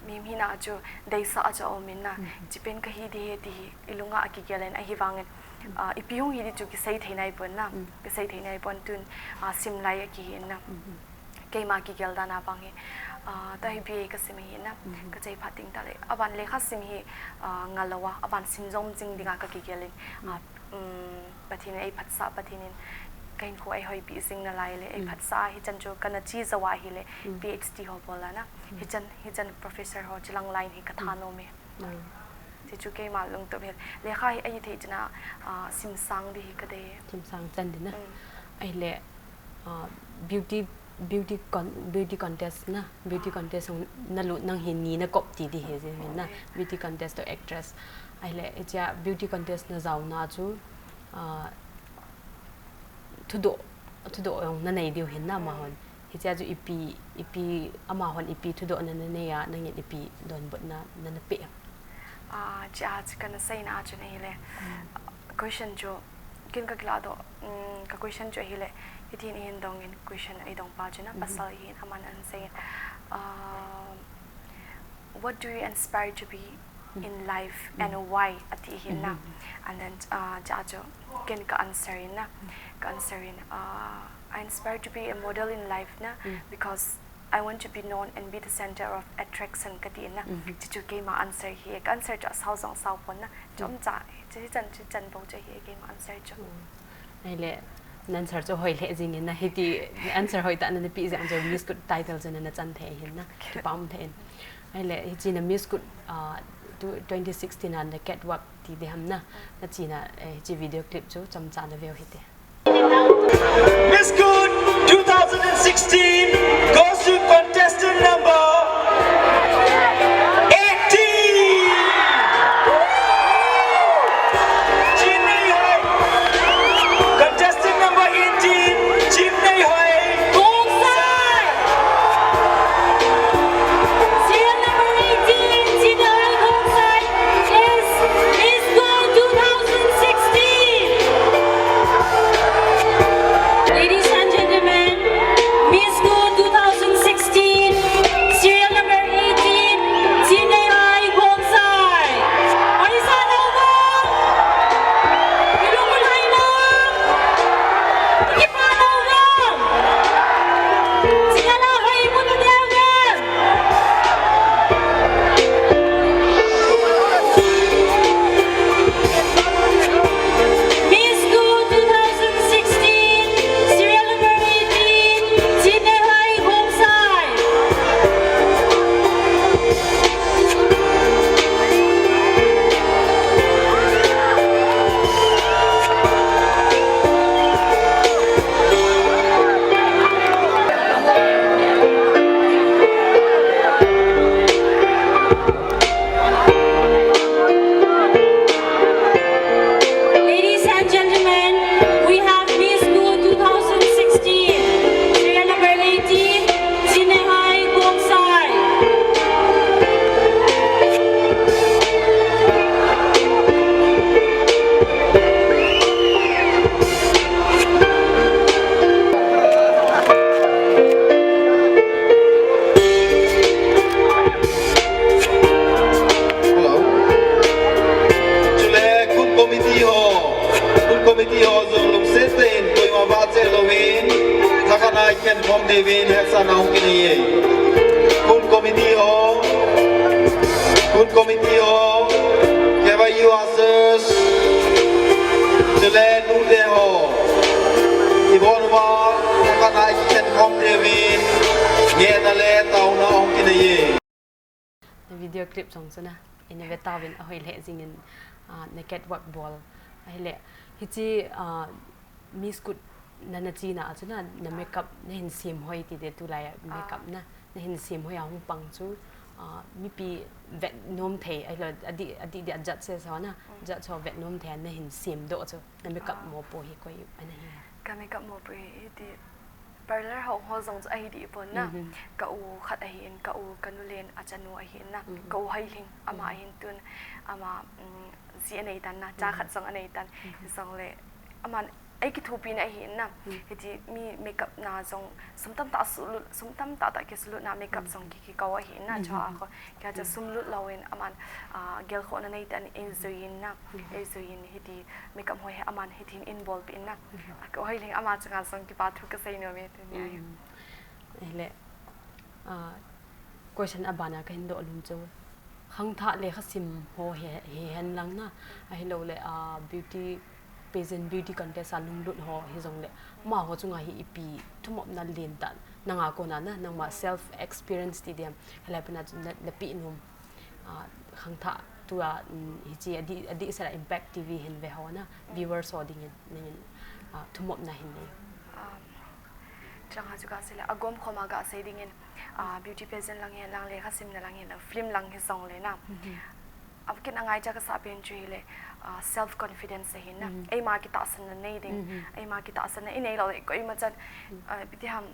mi, mi na chu deisah a chu um in na, Mm. chi pen ka hi di hi ti hi, i lunga a kigel in ahivangin, Mm. ah, ipi hung hi di chu kisei thei nai pon na, Mm. kisei thei nai pon tun, ah, sim lai a kihi in na. Mm. Keima kigel dan a bang hi, ah, ta hi B A ka sim hi na, Mm. ka chei phat ding ta le. Aban lekha sim hi, ah, nga lo a, aban sim jom jing ding a ka kigel in, Mm. ah, um, Pathen in ei phatsah, Pathen in ka hinkho ei hoipi jing na lai le, ei Mm. phatsah a hichan chu ka na chi jo a hi le, Mm. P H D ho bol a na, Mm. hichan, hichan professor ho chilang line hi ka tha Mm. nom e. Mm. Ti chu keima lungtup hi. Lekha hi ahi thei chana, ah, sim sang di hi ka dei. Sim sang chan di na. Mm. Ahile, ah, beauty, beauty con-, beauty contest na, beauty contest hung na lut nang hi ni na kop ti di hi jin na, Mm. beauty contest to actress. Ahile, hichia beauty contest na jao na chu, ah, thudoh, thudoh jong na nei diu hin na Mm. amahon. Hichia chu ipi, ipi amahon ipi thudoh na na nei a, nangin ipi donbut na, na na pe. Ah, chia chu ka na sei na chu na hi le. Mm. Question chu, kin ka kila doh, mm, ka question chu hi le, hitin i hin dong in question ei dong pa chu na, Mm-hmm. pasal i hin aman an sei in. Ah, what do you aspire to be in life and why ati hin na. And then uh, cha cho ken ka answer in na. Ka answer in uh, I inspire to be a model in life na because I want to be known and be the center of attraction kati in na. Chichu keima answer hi ka answer cho sao zong sao pon na. Chom cha chi chan chi chan bong cho hi keima answer cho. Ahile, na answer chu hoi lheh jingin na, hiti answer hoi tah na na pi jeng chu Miss Good title chu na na chan thei hin na, kipah um thei in. Ahile, hichi na Miss Good, ah, tu-, twenty sixteen a na catwalk ti ding ham na, na chi na, eh, hichi video clip chu chomcha na veu hite. Miss Good two thousand sixteen goes to contestant number eighteen. Chin Nei Hoi. Contestant number eighteen, Chin Nei Hoi. Khongsai. Serial number eighteen, Chin Nei Hoi Khongsai is Miss Good two thousand sixteen. Ladies and gentlemen, Miss Good two thousand sixteen, serial number eighteen, Chin Nei Hoi Khongsai. Oi sa nau vang. Ilung mun hai nau. Kipah nau vang. Chin Nei Hoi mun nau vang. Miss Good two thousand sixteen, serial number eighteen, Chin Nei Hoi Khongsai. Ladies and gentlemen, we have Miss Good two thousand sixteen, serial number eighteen, Chin Nei Hoi Khongsai. Hello. Chule khun committee ho, khun committee ho jong lungset tah in koima vahchoi louvin, thakhat a kikhen khom diuvin hetsahna hung kinei e. Khun committee ho, khun committee ho, K Y U ushers, chule nute ho, ibon uva thakhat a kikhen khom diuvin ngehna le taona hung kinei e. Na video clip jong chu na, ina ve tauvin ahoi lheh jingin, ah, na catwalk bol. Ahile, hichi, ah, Miss Good na na china a chu na, na makeup na hin sem hoi ti de tulai a makeup na, na hin sem hoi a hung pang chu, ah, mipi vet nom thei, ahile, adih, adih dih a judge se sa na, judge ho vet nom thei a na hin sem doh chu, na makeup mopo hi koi ana hi. Ka makeup mopo hi, hiti, parlour ho ho jong chu ahi dih pon na. Ka u khat ahin, ka u ka nu len a chanu ahin na. Ka u Hailhing ama ahin tun ama, um, ji anei tan na, cha khat jong anei tan. Jong le aman ei kithopi na ahin na. Hiti mi makeup na jong sum tamtah sulut, sum tamtah tah kisulut na makeup jong ki, kikoi ahin na, chua ko. Kei a chu sum lut louvin aman, ah, gelkhohna nei tan ei jui in na, ei jui in hiti makeup ho hi aman hitin in bolpeh in na. Ka u Hailhing ama chunga jong kipa thu kasei nom e tuni a hi. Ahile, ah, question abana kahin doh lum chu. Khangthah lekha sim ho hi, hi hen lang na. Ahilou le, ah, beauty pageant beauty contest a lunglut ho hijongle, amaho chunga hi ipi thumopna lentah nanga kona na, nangma self experience ti diam, hilai pena chu na, na peh nom, ah, khangthah tua, um, hichi adih, adih sela Impact T V hin ve ho na, viewers ho dingin, nangin, ah, thumopna hin nei. Um, chang ha chu kasei le, agom khoma kasei dingin, ah, beauty pageant lang hin lang, lekha simna lang hin lang, film lang hijongle na. Akin angaicha kasah pen chu hile, ah, self confidence ahin na. Eima kitahsanna nei ding. Eima kitahsanna inei lou le, koima chan, ah, ipi ti ham,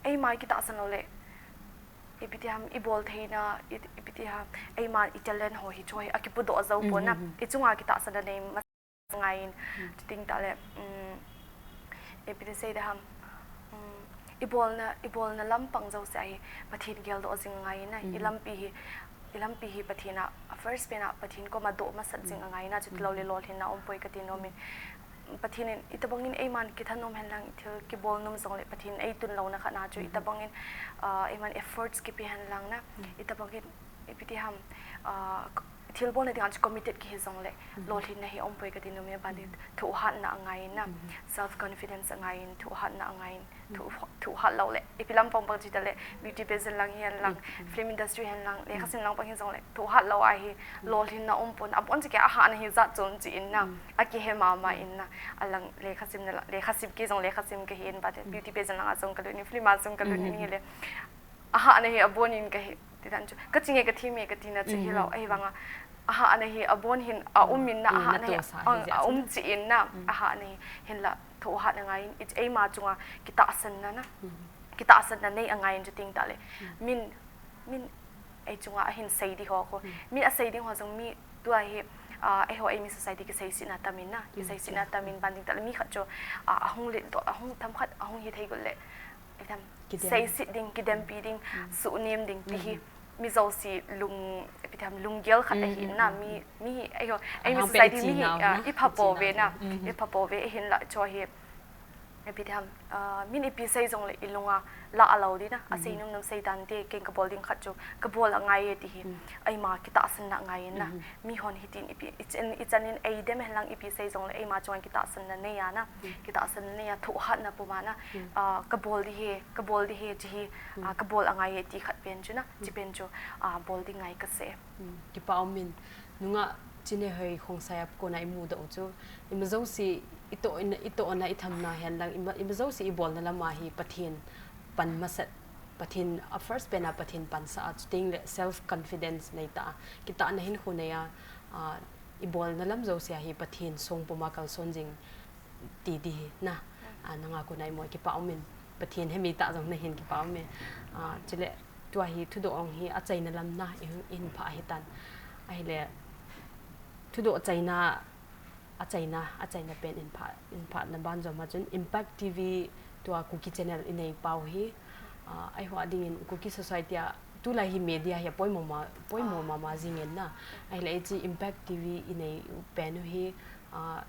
eima kitahsan lou le, ipi ti ham, ibol theina, i, ipi ti ham, eima i talent ho hi chu hi akipudoh jou pon na. Ichunga kitahsanna nei ma- ngai in, chuting tah le, um, ipi ti sei ding ham, um, ibolna, ibolna lampang jouse a hi Pathen geldoh jing ngai in na, ilampi hi, ilampi hi Pathen a, first pen a Pathen koma doh masat jing angai na, chuti lou le lolhinna umpoi kati nom in. Pathen in itobang in eiman kithanom hen lang, thil kibol nom jong le Pathen eitun louna khat na chu, itobang in, ah, eiman efforts kipe hen lang na, itobang in, ipi ti ham, ah, thil bolna dinga chu committed kihi jong le, lolhinna hi umpoi kati nom in, aban in thohhatna angai na, self confidence angai in, thohhatna angai in, thoh, thohhat lou le, ipi lam pang pang chu tale, beauty pageant lang hen lang, film industry hen lang, lekhasim lang pang hi jong le, thohhat lou a hi, lolhinna umpon, abon chu kei a ahahna hi jat chom chu in na, akihe mama in na, alang lekhasim na lang, lekhasim kei jong lekhasim kahi in, but beauty pageant lang a jong kalut in, film a jong kalut in hile, ahahna hi abon in kahi, ti dan chu, kachi nge kathi me kati na chu hilou, ahivang a, ahahna hi abon hin aum in na, ahahna hi aum chu in na, ahahna hi hinla, thohhatna angai in, eima chunga kitahsanna na, kitahsanna nei angai in chu ting tale. Min, min ei chunga ahin sei di ho khu. Mi asei ding ho jong mi tua hi, ah, eiho eimi society kiseisetna tam in na, kiseisetna tam in ban ding tale mi khat chu, ah, ahung len to, ahung themkhat, ahung hithei got le. Itam, seiset ding, kidempi ding, suhnem ding, ti hi. Mi jouse lung, ipi ti ham, lunggel khat ahi na, mi, mi hi, eiho, eimi society mi hi, ah, ipha pouve na, ipha pouve, ahinla chu hi, ipi ti ham, ah, min ipi sei jong le ilunga la a lou di na, asei nom nom sei tante, kei kabol ding khat chu, kabol angai e ti hi, eima kitahsanna angai in na, mihon hitin ipi, ichan, ichan in eidem hen lang ipi sei jong le eima chunga kitahsanna nei a na, kitahsanna nei a, thohhatna puma na, ah, kabol di hi, kabol di hi, chi hi, ah, kabol angai e ti khat pen chu na, chi pen chu, ah, bol ding ngai kasei. Kipa um in, nungah Chinehoi Khongsai a kona imudoh u chu, ima jouse itoh in, itohna ithamna hen lang, ima, ima jouse ibolna lama hi Pathen pan masat, Pathen a first pen a Pathen pansah a, chuteng le self confidence nei ta, kitahna hinkho nei a, ah, ibolna lam jouse a hi Pathen song puma kalson jing ti di hi na, ah, nanga kona imu a kipa um in, Pathen hemi tah jong nahin kipa um e. Ah, chule tua hi thudoh ong hi achaina lam na, i, ihin phah ahitan. Ahile, thudoh achaina, achaina, achaina pen ihin phah, ihin phah na ban jom a chun Impact T V tua Kuki channel inei pau hi, ah, eiho a dingin Kuki society a tulai hi media hi apoimo ma, poimo mama jing in na. Ahile hiche Impact T V inei pen u hi, ah,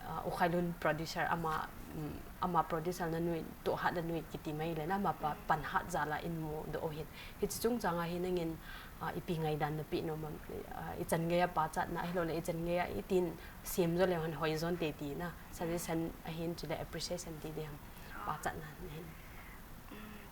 ah, U Khailun producer ama, um, ama producer na nui, tohhat na nui kiti mai le na, ama pa, panhat jal a ihin mudoh u hin. Hiche chungchang a hi nangin, ah, ipi ngaidan napeh nom am, ah, ichan gei a pachatna, ahilou le ichan gei a itin sem jo le hon hoi jonte ti na, suggestion ahin chule appreciation ti di ham, pachatna nahin.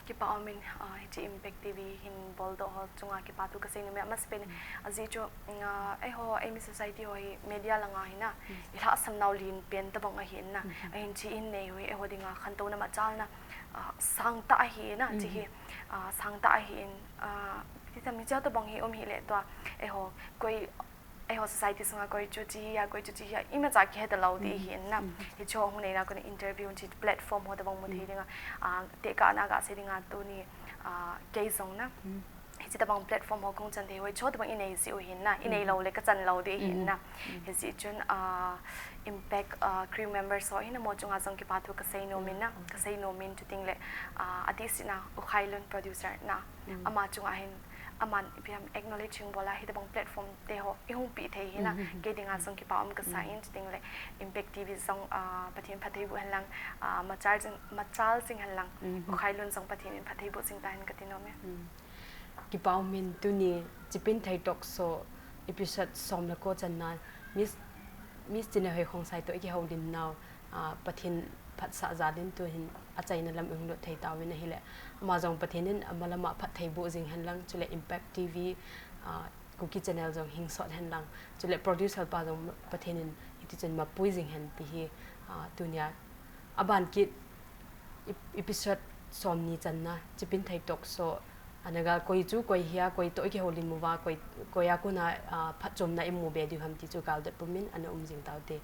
Kipa um in, ah, hiche Impact T V hin boldoh ho chunga kipa thu kasei nom e, amasapen in, ajeh chu, ah, eiho, eimi society ho hi media langa hi na, ilhahsam nau len pen tabang ahi in na, ahin hiche inei u hi eiho dinga khantouna machalna, ah, sangtah ahi in na, hiche hi, ah, sangtah ahi in, ah, ti tam hiche tabang hi um hile tua, eiho, koi, eiho society sunga koi chu chi hi a, koi chu chi hi a, imacha kihe talou di hi in na. Hiche ho hung neina kona interview chi platform ho tabang mu thei dinga, ah, tekahna gasei dinga tuni, ah, kei jong na. Hiche tabang platform ho kong chan thei ho, hiche ho tabang inei jiu hin na, inei lou le kachan lou di hin na. Hijeh chun, ah, Impact, ah, crew members ho hin amaho chunga jong kipa thu kasei nom in na, kasei nom in chuteng le, ah, adeh seh na U Khailun producer na, ama chunga hin, aman ipi ham acknowledge hung bol a, hitabang platform te ho ihung pe thei hi na, kei dinga jong kipa um kasa in, chuteng le Impact T V jong, ah, Pathen in phatthei boh hen lang, ah, machal jing, machal jing hen lang, U Khailun jong Pathen in phatthei boh jing tahen kati nom e. Kipa um in, tuni Chipinthei Talk Show episode som le ko channa Miss, Miss Chinehoi Khongsai toh ikihoulim nau, ah, Pathen phatsah jal in tuhin achaina lam ihung lut thei tauvin ahile, ama jong Pathen in ama lama phatthei boh jing hen lang, chule Impact T V, ah, Kuki channel jong hing sot hen lang, chule producer pa jong Pathen in hiti chun mapui jing hen ti hi, ah, tunia aban kit ep-, episode somni channa Chipinthei Talk Show, ana ga koi chu koi hia, koi toh ikihoulim uva, koi, koi a kona, ah, phatchomna imu be diu ham ti chu galdot pumin ana um jing taute.